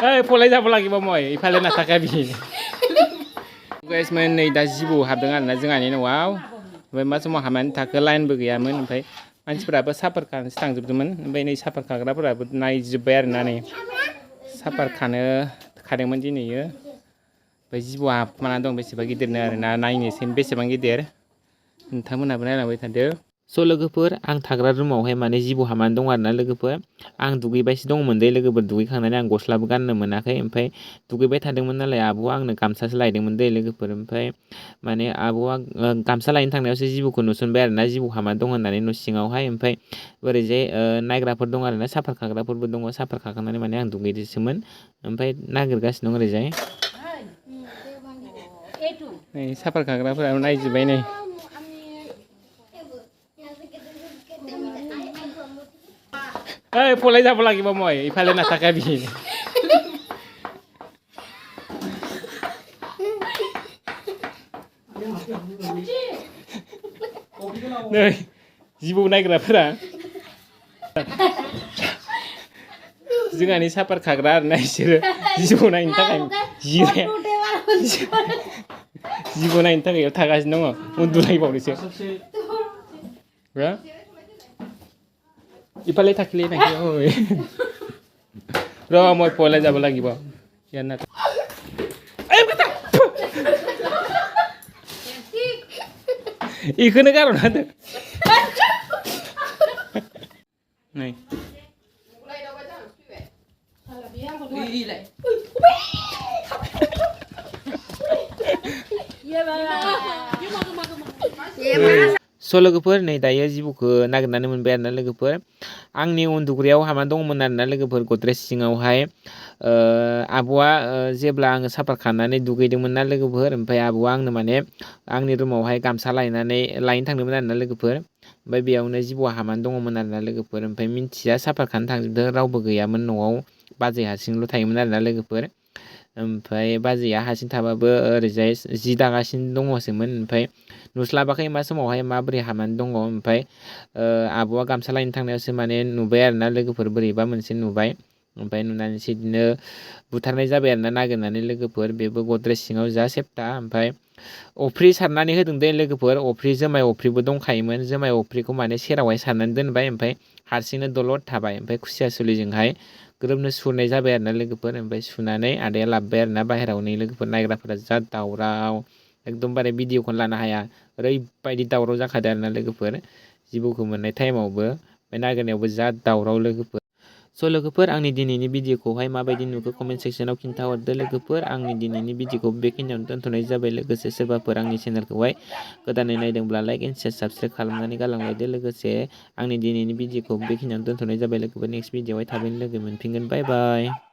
फलाय जाबो लागिबा मय इफाले ना थाका बि गाइस मोन नै दा जिबौ हाबदों आरोना जोंहानि न'आव ओमफ्राय मा समाव हाबनानै थाखो लाइनबो गैयामोन ओमफ्राय मानसिफोराबो साफार खानोसो थांजोबदोंमोन ओमफ्राय नै साफार खाग्राफोराबो नायजोब्बाय आरोना नै साफार खादोंमोन दिनैयो ओमफ्राय जिबौआ हाबखुमाना दं बेसेबा गिदिरनो आरोना नायनोसै बेसेबां गिदिर नोंथांमोनहाबो नायलांबाय थादो स' लोगोफोर आं थाग्रा रुमावहाय माने जिबौ हाबनानै दं आरोना लोगोफोर आं दुगैबायसो दंमोन दे लोगोफोर दुगैखांनानै आं गस्लाबो गाननो मोनाखै ओमफ्राय दुगैबाय थादोंमोन नालाय आब'आ आंनो गामसासो लायदोंमोन दे लोगोफोर ओमफ्राय माने आब'आ गामसा लायनो थांनायावसो जिबौखौ नुसनबाय आरोना जिबौ हाबना दं होननानै न' सिङावहाय ओमफ्राय ओरैजाय नायग्राफोर दं आरोना साफार खाग्राफोरबो दङ साफार खाखांनानै माने आं दुगैदोंसोमोन ओमफ्राय नागिरगासिनो दं ओरैजाय नै साफार खाग्राफोराबो नायजोब्बाय नै फलाय जाबो लागिबा मय इफाले ना थाका बि नै जिबौ नायग्राफोरा जोंहानि साफार खाग्रा आरोना बिसोरो जिबौ नायनो थाखाय जिबौ नायनो थाखाय थागासिनो दङ उन्दुलायबावदोसो इफाले थाखिले नाखि र मय फलाय जाबो लागिब याना इखौनो गारना होदो नै स' लोगोफोर नै दायो जिबौखौ नागिरनानै मोनबाय आरोना लोगोफोर आंनि उन्दुग्रायाव हाबना दंमोन आरोना लोगोफोर गद्रेज सिङावहाय आब'आ जेब्ला आङो साफार खानानै दुगैदोंमोन ना लोगोफोर ओमफ्राय आब'आ आंनो माने आंनि रुमावहाय गामसा लायनो थांदोंमोन आरोना लोगोफोर ओमफ्राय बेयावनो जिबौआ हाबनानै दङमोन आरोना लोगोफोर ओमफ्राय मिन्थिया साफार खानो थांजोबदों रावबो गैयामोन न'आव बाजै हारसिंल' थायोमोन आरोना लोगोफोर ओमफ्राय बाजैया हारसिं थाबाबो ओरैजाय जि दागासिनो दङसोमोन ओमफ्राय नुस्लाबाखै मा समावहाय माबोरै हाबनानै दङ ओमफ्राय आब'आ गामसा लायनो थांनायावसो माने नुबाय आरोना लोगोफोर बोरैबा मोनसे नुबाय ओमफ्राय नुनानैसो बिदिनो बुथारनाय जाबाय आरोना नागिरनानै लोगोफोर बेबो गद्रेज सिङाव जा सेप्ता ओमफ्राय अफ्रि सारनानै होदों दे लोगोफोर जुमाय अफ्रिबो दंखायोमोन जुमाय अफ्रिखौ माने सेरावहाय सारनानै दोनबाय ओमफ्राय हारसिंनो दलद थाबाय ओमफ्राय खुसिया सुलिजोंहाय ग्रोबनो सुरनाय जाबाय आरोना लोगोफोर ओमफ्राय सुनानै आदाया लाबोबाय आरोना बाहेरायाव नै लोगोफोर नायग्राफोरा जा दावराव एकदमबारे भिडिअखौनो लानो हाया ओरैबायदि दावराव जाखादों आरोना लोगोफोर जिबौखौ मोननाय टाइमावबो ओमफ्राय नागिरनायावबो जा दावराव लोगोफोर स' लोगोफोर आंनि दिनैनि भिडिअखौहाय माबायदि नुखो कमेन्ट सेक्सनाव खिन्थाहरदो लोगोफोर आंनि दिनैनि भिडिअखौ बेखिनियावनो दोनथ'नाय जाबाय लोगोसे सोरबाफोर आंनि चेनेलखौहाय गोदानै नायदोंब्ला लाइक एन्ड शेयार साबसक्राइब खालामनानै गालांलायदो लोगोसे आंनि दिनैनि भिडिअखौ बेखिनियावनो दोनथ'नाय जाबाय लोगोफोर नेक्स्ट भिडिअआवहाय थाबैनो लोगो मोनफिनगोन बाय बाय